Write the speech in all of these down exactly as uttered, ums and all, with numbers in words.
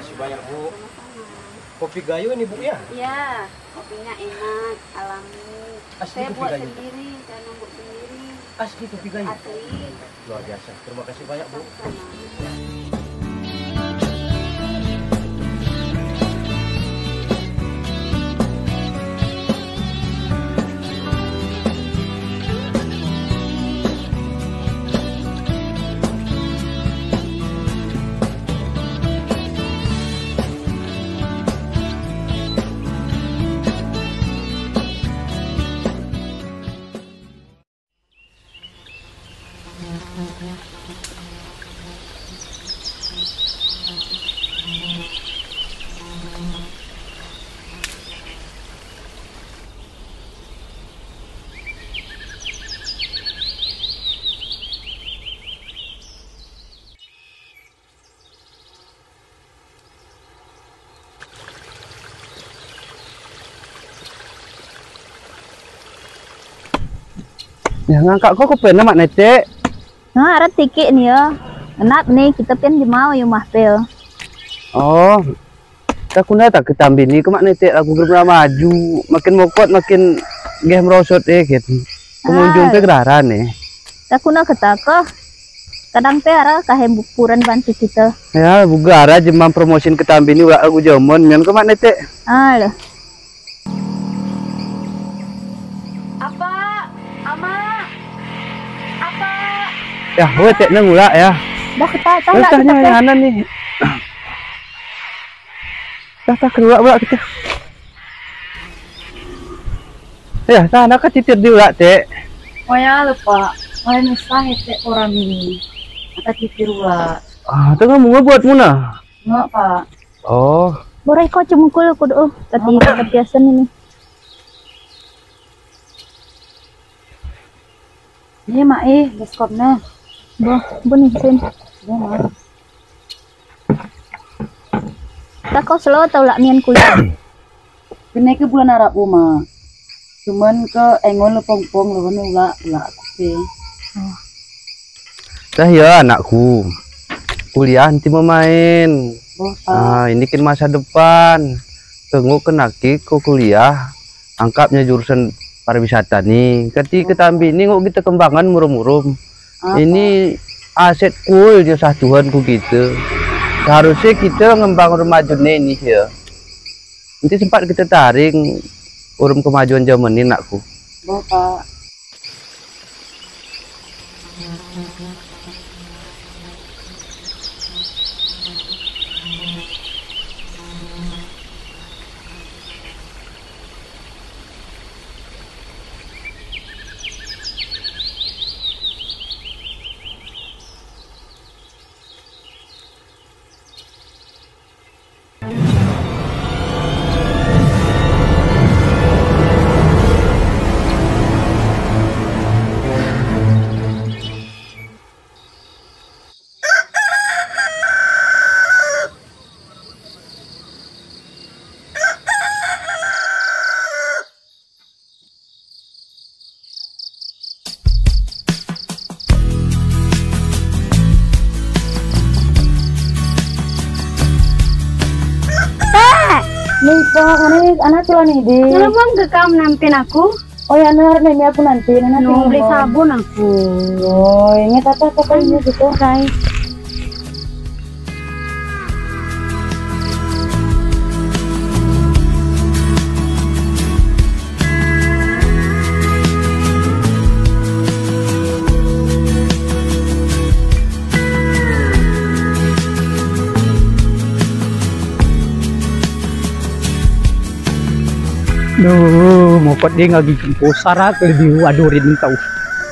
Sebanyak, Bu. Kopi gayo ini, Bu, ya? Ya, kopinya enak, alami. Asli kopi gayo? Saya buat sendiri, saya numbuk sendiri. Asli kopi gayo? Asli. Luar biasa. Terima kasih banyak, Bu. Sama-sama. Nyang angkat ko keupeue na mak netek? Ha, arah tikik ni ya. Enat ni kita pian jemau yumah pel. Oh. Takuna tak keutambi ni keu mak netek lagu geura maju. Makin mokot makin geh merosot eh gitu. Pengunjung teh geraran eh. Takuna keu ta keuh. Kadang teh ara kahém bukuran bantu kita. Ya, buga ara jeuman promosin keutambi ni urak lagu jameun nyan keu mak netek. Ah, leh. Apa? Ama? Apa? Ya, weh tek nang urak ya. Dah kita tahu lah kita. Tanya anan ni. Dah, dah keluar urak kita. Ya, dah, dah ka titir di urak, Tek. Moya lupa. Moya nusah ya, Tek, orang ini. Ka titir urak. Ah, tengah mungo buat muna. Enggak, Pak. Oh. Borai kau cemukul kudu. Tadi kebiasaan ini. Iya, Mak, eh, beskop nah. Boh, bun isin. Iya, Mak. Takau selo tau lak mian kuliah. Kena ke bulan Arab, Mak. Cuman ke engon lepong-pong lawan ulak, ulak kupe. Dah ya anakku. Kuliah nanti memain. Boh, Pak. Ah, ini kan masa depan. Tengok ke nakik ke kuliah. Angkapnya jurusan pariwisata ni. Kati ketambi ni ngok kita kembangan murum-murum. Apa? Ini aset kul je sah Tuhan ku kita. Seharusnya kita ngembang rumah june ni ya. Nanti sempat kita taring urum kemajuan zaman ni nakku. Bapak. Nih, pengak manis, anak tuan ini. Ngelumam ke kamu nampin aku? Oh ya, anu harap nanya aku nanti, nana. No, beli sabun aku. Oh, ingat apa, apa ini gitu? Kai. Duh, mokot deh ngagi kempusara keu leubeh adorin tau.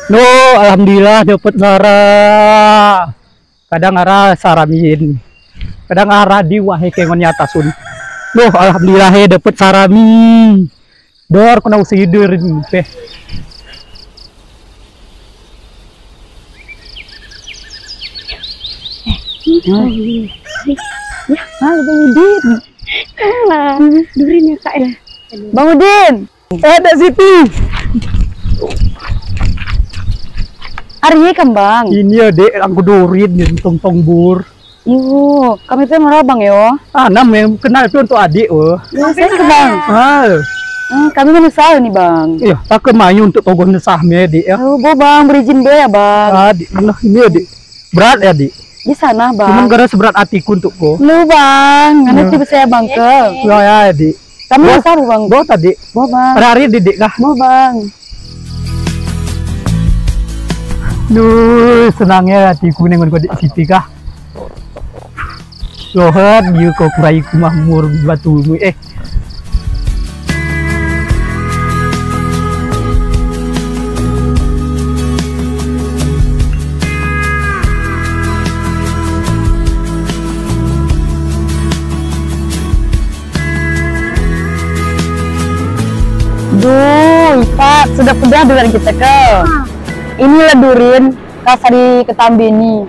Duh, alhamdulillah dapet sara. Kadang ara sara min. Kadang ara di wahé kengon nyata sun. Duh, alhamdulillah he dapet sara min. Dor kena usidir ni teh. Ya, halo Bang Udin. Alah, durin ya Kak ya. Bang Udin. Eh, Dek Siti. Ari kan, Bang? Ini ya, Dek, aku durin ni tong-tong bur. Yo, kami teh marah bang yo. Ah, nam yang kenal tu untuk adik, oh. Ya, saya ke bang. Ah. Hmm, kami kan usaha ni bang. Iya, tak ke mayu untuk togoh nesah mi adik ya. Oh, bo bang, berizin deh ya bang. Ah, adik, nah, ini adik. Berat ya adik. Di sana bang. Cuman gara seberat hatiku untuk ko. Lu bang, mana Ya. tiba saya bang ke? Ya, ya adik. Kami Boh. Saru bang. Boh tadi. Boh bang. Hari-hari didik kah? Boh bang. Duh, senangnya hatiku ni ngon adik Siti kah. Rohat dia kau kurai ku mah umur batu mu eh. Duh, Ipak, sudah peugah durin kita ke? Ha. Inilah durin, rasa di ketambi ni.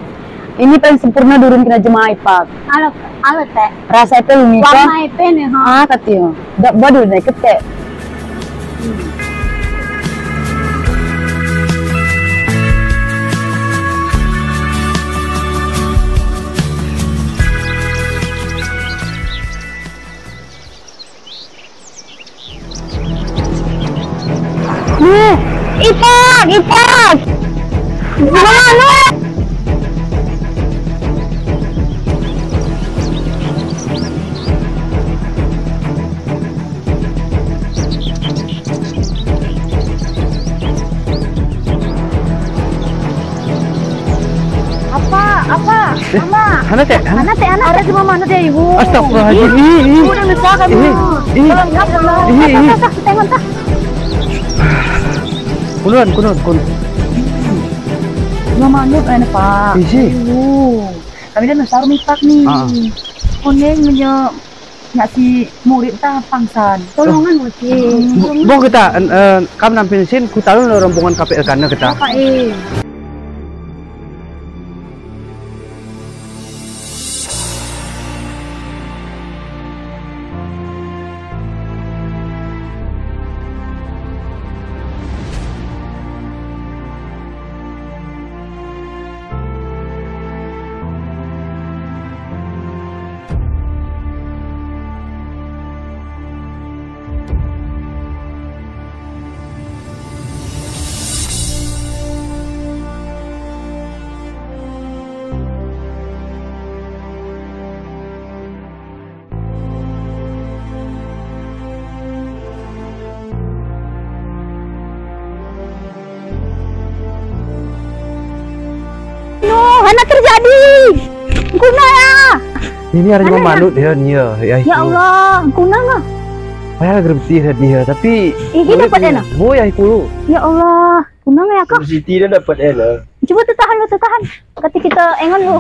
Ini paling sempurna durin kena jemaah Ipak. Halo, halo, Tek. Rasa itu unik, Wah, Pak. Mai pen ni, ha. Ah, kata dia. Dak bodoh deh, ketek. Ih, Ipak, Ipak! Gimana? Apa? Apa? Eh, Mama. Hana, Tek? Hana? Hana, Tek, hana, Tek. Ada cuma mana, Tek, Ibu? Astagfirullahaladzim. Ih, ih. Ibu udah besar kan, Ih, Mama? Ih. Tolong, Kak, tolong. Ih, ih. Tak, tak, tak, tak, tak. Kunun, kunun, kunun. Mama, Nuk, eh, Pak. Ih, si. Ibu. Kami dah besar, Mipak, ni. Ah. Kuning, menyok. Nyak si murit ta pangsan. Tolongan mungkin. Boh kita, eh, kam nam pensin, ku talon lé rombongan K P L kana kita. Apa, eh? Noh, hana teujadi. Kuna ya. Ini hari Mana? Manut ya, ni ya. Ya, Ya itu. Allah, kuna nggak? Payah gerbiti ya, dia, tapi Ini boleh dapat dia. Enak. Boy ya, itu. Ya Allah, kuna nggak ya, Kak? Siti dah dapat enak. Cuba tertahan lu, tertahan. Kata kita engon lu.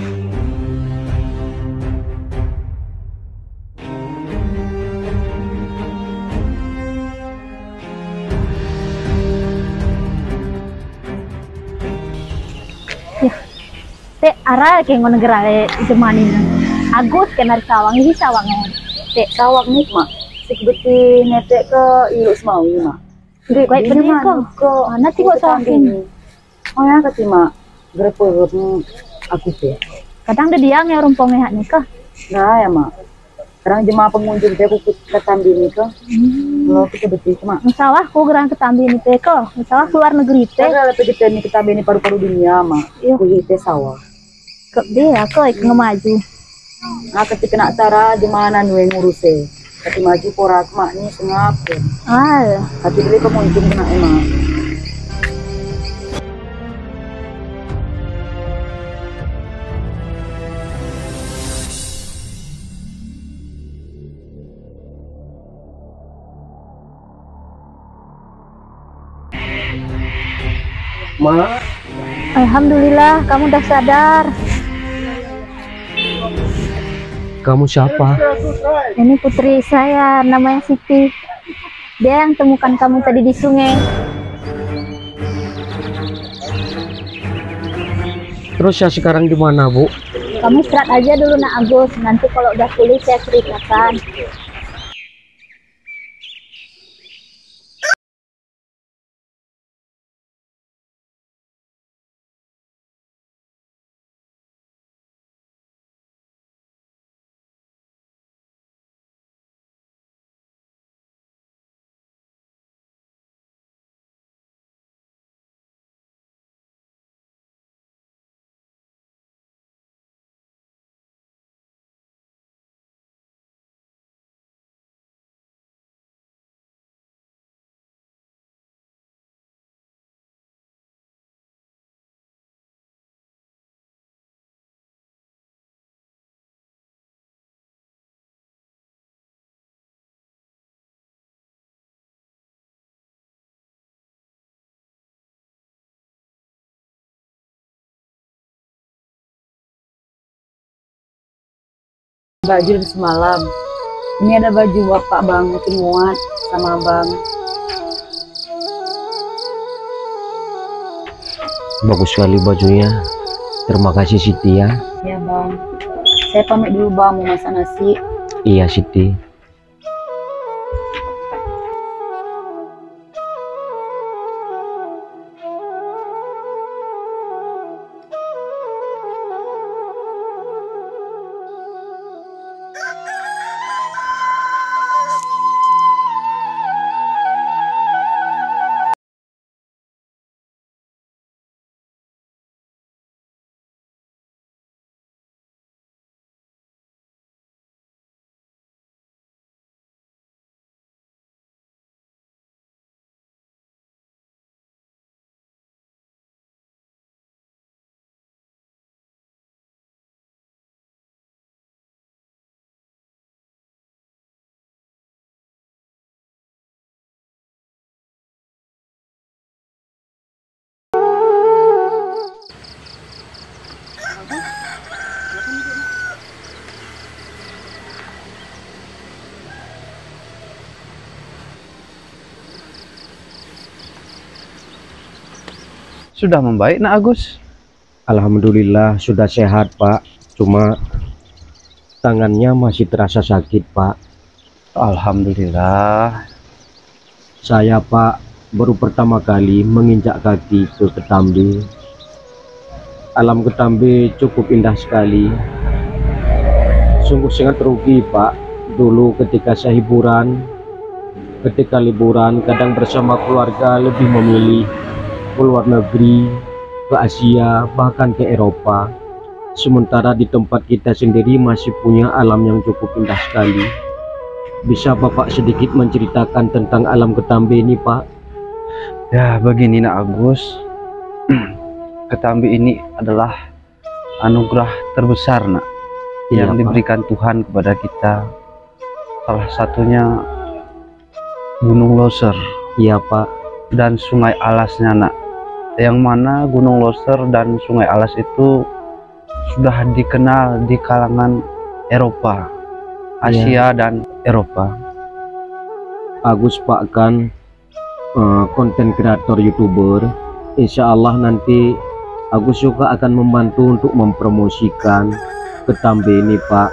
Ya. Tek, ara ke ngon negara, eh, zaman ini. Agus ke nari sawang, ini sawang, eh. Tek, sawang ni, Mak. Sik beti netek ke ilok semawi, Mak. Dek, Baik, bini benih mana ke? Ke Ah, nanti buat sawang ini. Oh ya, kata Mak. Gerapa aku tu. Kadang dia diang ya rumpong ya ni ke? Nah, ya, Mak. Kadang jemaah pengunjung dia aku kata bini ke? Hmm. Kalau kita betul, Mak. Masalah aku gerang ketambi ni teh ke? Masalah keluar negeri teh. Kalau kita ni ketambi ni paru-paru dunia, Mak. Iya. Kulit teh sawah. Kek dia, aku ikut ngemaju. Nah, ketika nak cara, jemaah nan weng ngurus eh. Tapi maju pora kemak ni sengap je. Ah. Tapi beli pengunjung kena emak. Mak. Alhamdulillah, kamu dah sadar. Kamu siapa? Ini putri saya, namanya Siti. Dia yang temukan kamu tadi di sungai. Terus ya sekarang di mana, Bu? Kamu istirahat aja dulu, Nak Agus. Nanti kalau udah pulih saya ceritakan. Baju dari semalam. Ini ada baju bapak, Bang, mungkin muat sama Abang. Bagus sekali bajunya. Terima kasih, Siti, ya. Ya, Bang. Saya pamit dulu, Bang, mau masak nasi. Iya, Siti. Sudah membaik, Nak Agus? Alhamdulillah, sudah sehat, Pak. Cuma tangannya masih terasa sakit, Pak. Alhamdulillah. Saya, Pak, baru pertama kali menginjak kaki ke Ketambe. Alam Ketambe cukup indah sekali. Sungguh sangat rugi, Pak. Dulu ketika saya hiburan, ketika liburan, kadang bersama keluarga lebih memilih ke luar negeri, ke Asia, bahkan ke Eropa. Sementara di tempat kita sendiri masih punya alam yang cukup indah sekali. Bisa Bapak sedikit menceritakan tentang alam Ketambe ini, Pak? Ya, begini, Nak Agus. Ketambe ini adalah anugerah terbesar, Nak, iya, yang Pak, diberikan Tuhan kepada kita. Salah satunya Gunung Loser. Iya, Pak. Dan Sungai Alasnya, Nak. Yang mana Gunung Loser dan Sungai Alas itu sudah dikenal di kalangan Eropa, iya, Asia dan Eropa. Agus, Pak, kan, eh, konten kreator, YouTuber. Insya Allah nanti Agus juga akan membantu untuk mempromosikan Ketambe ini, Pak.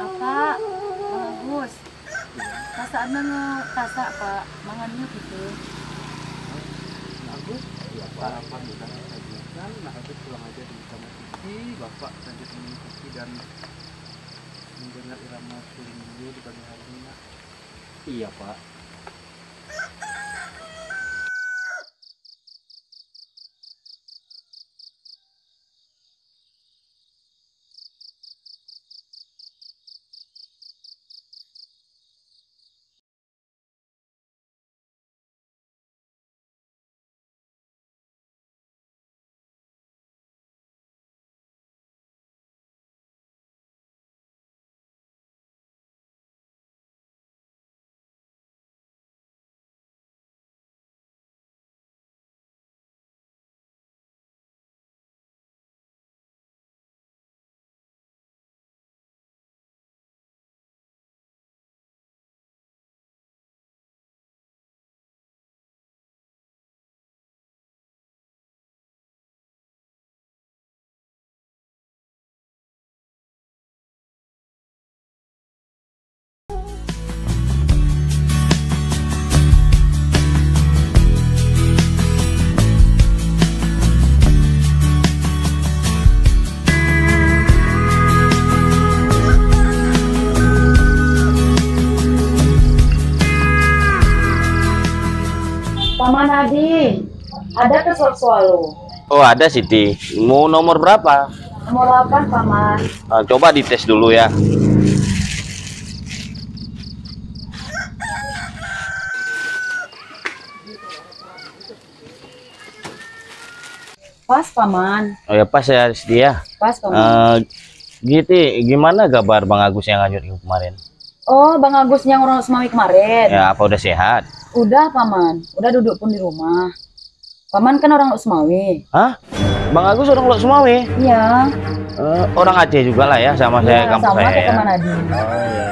Apa, Bang Agus? Masak nyoe tasak, Pak. Mangan nyoe gitu. Agus, ya, Pak. Harapan bukan kita biarkan, Nak Agus pulang aja dulu sama Siti. Bapak lanjut minum kopi dan mendengar irama suling dulu di pagi hari ini, Nak. Iya, Pak. Paman Adi, ada ke Swallow? Oh, ada, Siti. Mau nomor berapa? Nomor delapan, Paman. Ah, coba dites dulu ya. Pas, Paman. Oh ya, pas ya, Siti ya. Pas, Paman. Eh, Siti, gimana kabar Bang Agus yang hanyut kemarin? Oh, Bang Agus yang orang Lhokseumawe kemarin? Ya, apa udah sehat? Udah, Paman. Udah duduk pun di rumah. Paman kan orang Lhokseumawe. Hah? Bang Agus orang Lhokseumawe? Iya. Eh, orang Aceh juga lah ya, sama saya, iya, kampung sama saya kayak ya. Paman Adi. Oh, iya.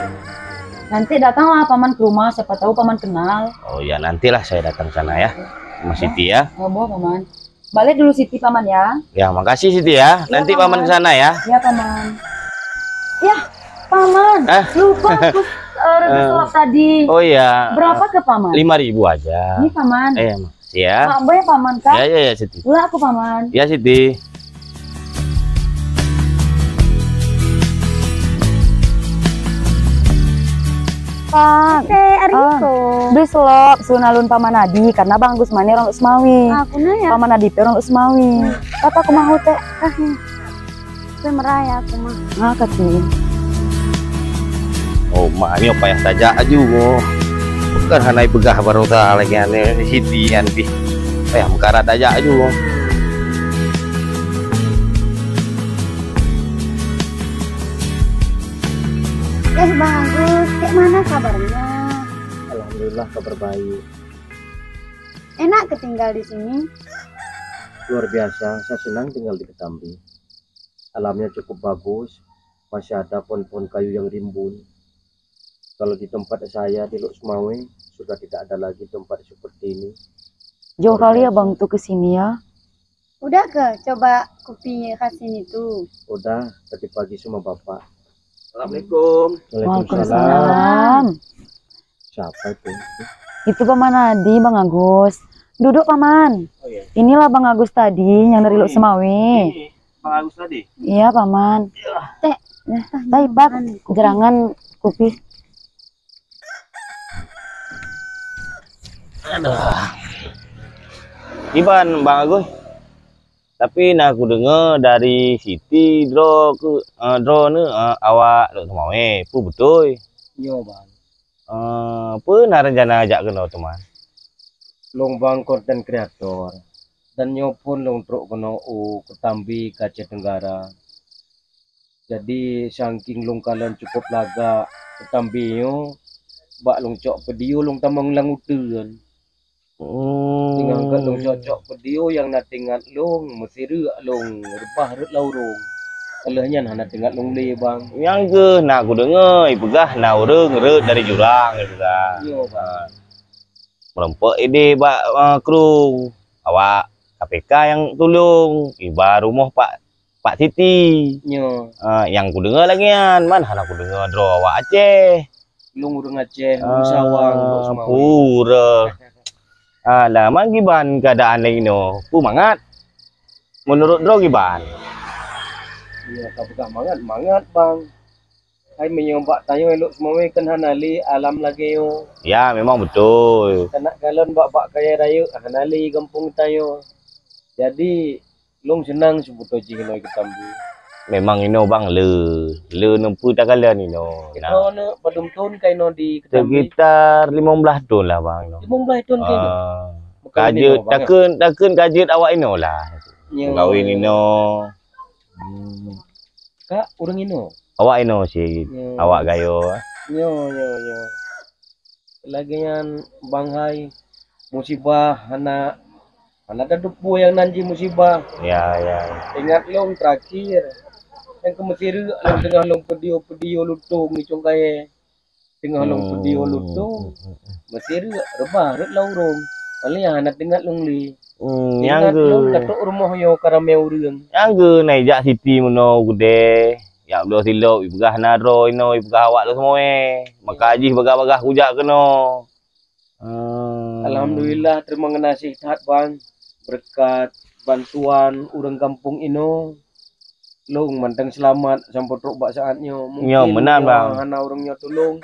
Nanti datanglah Paman ke rumah, siapa tahu Paman kenal. Oh iya, nantilah saya datang sana ya, sama Siti ya. Oh, boleh, Paman. Balik dulu Siti, Paman ya. Ya, makasih Siti ya. Iya, nanti Paman ke sana ya. Iya, Paman. Ya, Paman. Eh? Lupa aku, eh, rebus, eh, lap tadi. Oh iya. Berapa ke Paman? Lima ribu aja. Ini Paman. Eh, makasih ya. Mak Boy, Paman, Kak? Ya, ya, ya, Siti. Ulah aku, Paman. Ya, Siti. Pak. Teh, ari ko. Beuh seulop, sun alun Paman Adi, karena Bang Agus Mane orang Lhokseumawe. Ah, aku na ya. Paman Adi pe orang Lhokseumawe. Kata aku mahu teh. Ah, ya. Kue meuraya aku mah. Ah, kaki. Oh, mak nyoe payah tajak aju, oh. Bukan hana peugah baroesa lagée nyan, eh, Siti nyan pih. Payah meukarat tajak aju, oh. Eh, Bang Agus, kayak mana kabarnya? Alhamdulillah, kabar baik. Enak ke tinggal di sini? Luar biasa, saya senang tinggal di Ketambi. Alamnya cukup bagus, masih ada pohon-pohon kayu yang rimbun. Kalau di tempat saya di Lhokseumawe, sudah tidak ada lagi tempat seperti ini. Jauh kali ya, Bang, tuh ke sini ya. Udah ke coba kopi khas sini tuh? Udah, tadi pagi sama Bapak. Assalamualaikum. Waalaikumsalam. Waalaikumsalam. Siapa itu? Itu Paman Adi, Bang Agus. Duduk, Paman. Oh, iya. Inilah Bang Agus tadi yang dari Lhokseumawe. Ini Bang Agus tadi? Iya, Paman. Iya. Teh, nah, teh, Pak, gerangan kopi. Aduh. Iban, Bang Agus. Tapi na kudeungoe dari Siti droe keu, eh, droeneuh, eh, awak Lhokseumawe. Peue beutôi? Nyoe, Bang. Eh, peue na rencana jak keunoe teuma? Lôn Bang konten kreator, dan nyoe phon lôn trok keunoe u Ketambi, Aceh Tenggara. Jadi, saking lôn kalon cukup lagak Ketambi nyoe, bak lôn cok video lôn tamong lam uteuen. Oh. Teungoh ka lôn cok-cok video nyang na teuingat lôn, meusireuk lôn, reubah rot lam ureueng. Ka lheueh nyan hana teuingat lôn lé, Bang. Nyang geuh na kudeungoe, ipeugah na ureueng rot dari jurang, ipeugah. Yo, Bang. Ha. Meurumpok idéh bak, eh, krueng. Awak K P K nyang tulông, iba rumoh Pak Pak Siti. Nyo. Ah, nyang kudeungoe lagée nyan, man hana kudeungoe droe awak Aceh. Lôn ureueng Aceh, ureueng Sawang, ureueng Seumawi. Pura. Ah, lah, man kiban keuadaan lagée nyoe, peue mangat? Meunurot droe kiban? Iya, ka peugah mangat, mangat, Bang. Hai meunyoe bak tanyoe Lhokseumawe kan hana lé alam lagée nyoe. Ya, memang beutôi. Tanak kalon bak-bak kayée rayeuk hana lé gampông tanyoe. Jadi, lôn seunang seubeutôi jih inoe Ketambi. Memang inoe bang le, le neumpeue takalon inoe. Nah. Inoe padum thon ka inoe di Ketambi? Sekitar limong blaih thon lah bang inoe. Limong blaih thon ka inoe? Ah. Bukan ka jeuet inoe, Bang, ya? Takheun, takheun ka jeuet awak inoe lah. Nyo. Kawin inoe. Hmm. Kak, ureueng inoe? Awak inoe cit. Nyo. Awak Gayo. Nyo, nyo, nyo. Lagée nyan bang hai, musibah hana, hana tateupeue nyang nan jih musibah. Ya, ya, ya. Ingat lôn terakhir, nyang keu meusireuk lôn teungoh lôn peudio-peudio lutông icong kayée. Teungoh lôn peudio lutông, meusireuk reubah rot lam ureueng. Paléng hana teuingat lôn lé. Hmm, ingat lôn ka trok rumoh nyoe ka ramé ureueng. Nyang geuh na ijak Siti meunoe u keudè. Jak bloe silop, ipeugah na droe inoe, ipeugah awak Lhokseumawe. Maka jih bagah-bagah kujak keunoe. Ah. Alhamdulillah, terima geunaséh that, Bang. Beureukat bantuan ureueng gampông inoe, lôn mantong seulamat sampoe trok bak saát nyoe. Nyoe meunan, Bang. Mungken hana ureueng nyoe tulông,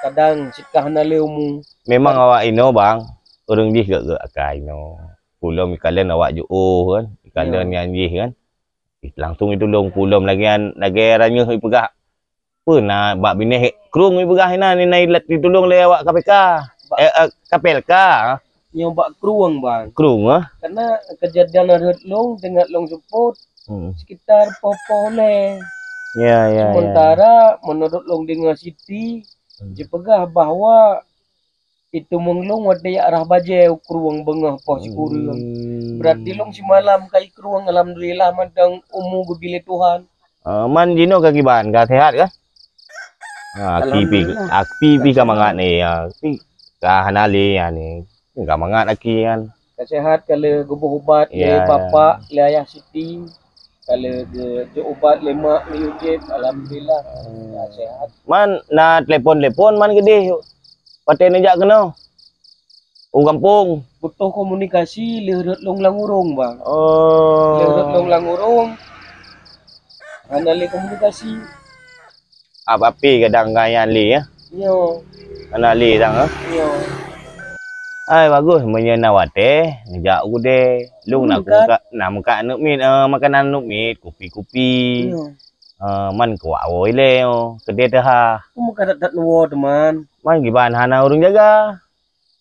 kadang cit ka hana lé umu. Memang awak inoe, Bang, ureueng jih gèt-gèt akai inoe. Ulôn ikalon awak jiôh kan, ikalon nyan jih kan. Langsung itulông, ulôn lagèe, lagèe ranyuh ipeugah, peue na bak binéh krueng ipeugah inan, inan ilat itulông lé awak K P K. Bak eh, eh, K P L K. Nyoe bak krueng, Bang. Krueng, ah? Karena kejadian rhot lôn, teuingat lôn seupôt, hmm, sekitar poh-poh lhèe. Ya, ya, ya. Sementara menurut lôn deungö Siti, hmm, jipeugah bahwa Itu meunglong watée jak rhah bajée u krueng beungoh poh sikureueng. Hmm. Berarti lôn simalam ka i krueng, alhamdulillah, mantong umu geubri lé Tuhan. Ah, man jinoe ka kiban, ka sehat kah? Ah, aki pi, alhamdulillah. Aki pi ka mangat ni, ya. Pi ka hana lé, ya, ni. Ka mangat aki kan. Ka sehat, ka lheueh geuboh ubat lé bapak, lé ayah Siti. Ka lheueh geujok ubat lé mak, lé Yujeb, alhamdulillah. Ka sehat. Man na telepon-telepon man keudeh watée neujak keunoe u gampông? Putôh komunikasi lheueh rhot lôn lam urông, Bang. Oh. Lheueh rhot lôn lam urông, hana lé komunikasi. Ap-api kadang ngon nyan lé, ya? Nyoe. Hana lé dang, ya? Nyoe. Ai, bagus, meunyoe na watée, neujak u keudè. Lôn na meukat. Meukat, na meukat aneuk miet, eh, makanan aneuk miet, kupi-kupi. Nyoe. Eh, man kuat woe ilée, oh, keudè teuhah. Peue meukat that-that neuwoe, teuma? Man kiban hana ureueng jaga.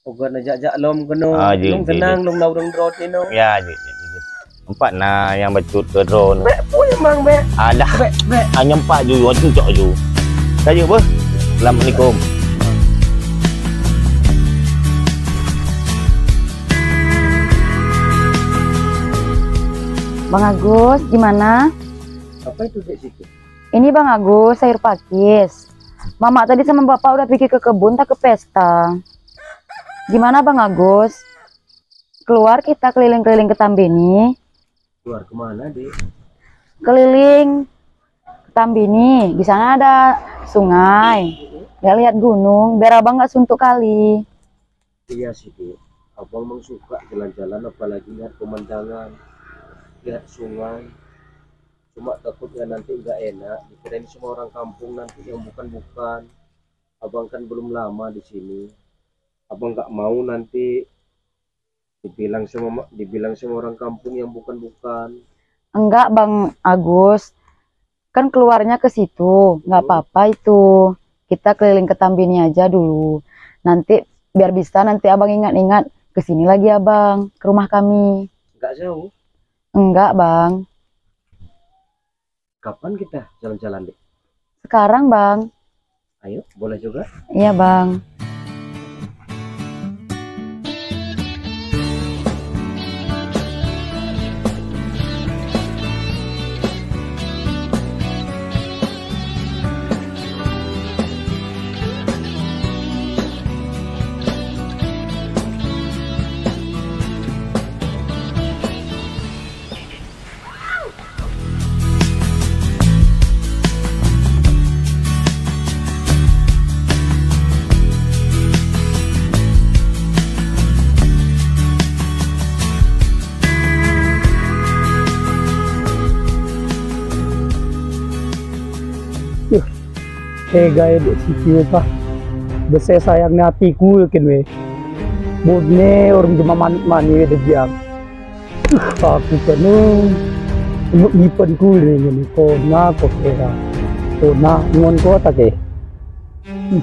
Peugah neujak-jak lom keunoe. Ah, jeuet, jeuet, jeuet. Lôn seunang, lôn na ureueng droe tinoe. Ya, jeuet, jeuet, jeuet, jeuet. Nampak na nyang bacut keu droe nyoe. Bék, peue nyang mang, bék. Alah. Bék, bék. Ah, nyang pat ju, ju cok ju. Ka jeuet beuh. Assalamualaikum. Bang Agus, gimana? Apa itu, Dek Siti? Ini, Bang Agus, sayur pakis. Mamak tadi sama Bapak udah pigi ke kebun, tak ke pesta. Gimana, Bang Agus? Keluar kita keliling-keliling ke Tambini. Keluar kemana, Dek? Keliling ke Tambini. Di sana ada sungai. Lihat-lihat gunung, biar Abang nggak suntuk kali. Iya sih, Dek. Abang memang suka jalan-jalan, apalagi lihat pemandangan, lihat sungai. Cuma takutnya nanti nggak enak, dikirain sama orang kampung nanti yang bukan-bukan. Abang kan belum lama di sini. Abang nggak mau nanti dibilang sama ma-, dibilang sama orang kampung yang bukan-bukan. Enggak, Bang Agus. Kan keluarnya ke situ, nggak apa-apa itu. Kita keliling ke Tambini aja dulu. Nanti biar bisa nanti Abang ingat-ingat ke sini lagi Abang, ke rumah kami. Nggak jauh? Enggak, Bang. Kapan kita jalan-jalan, Dek? Sekarang, Bang. Ayo, boleh juga. Iya, Bang. Yuh, tega ya dek Siti weh pah. Besai sayang ni hati ku yakin weh. Buet ni ureueng cuma man-, mani weh deh biang. Aku keuneuk, keuneuk lipen ku lé ngon ko na ko kira. Ko na ngon ko tak eh? Hmm.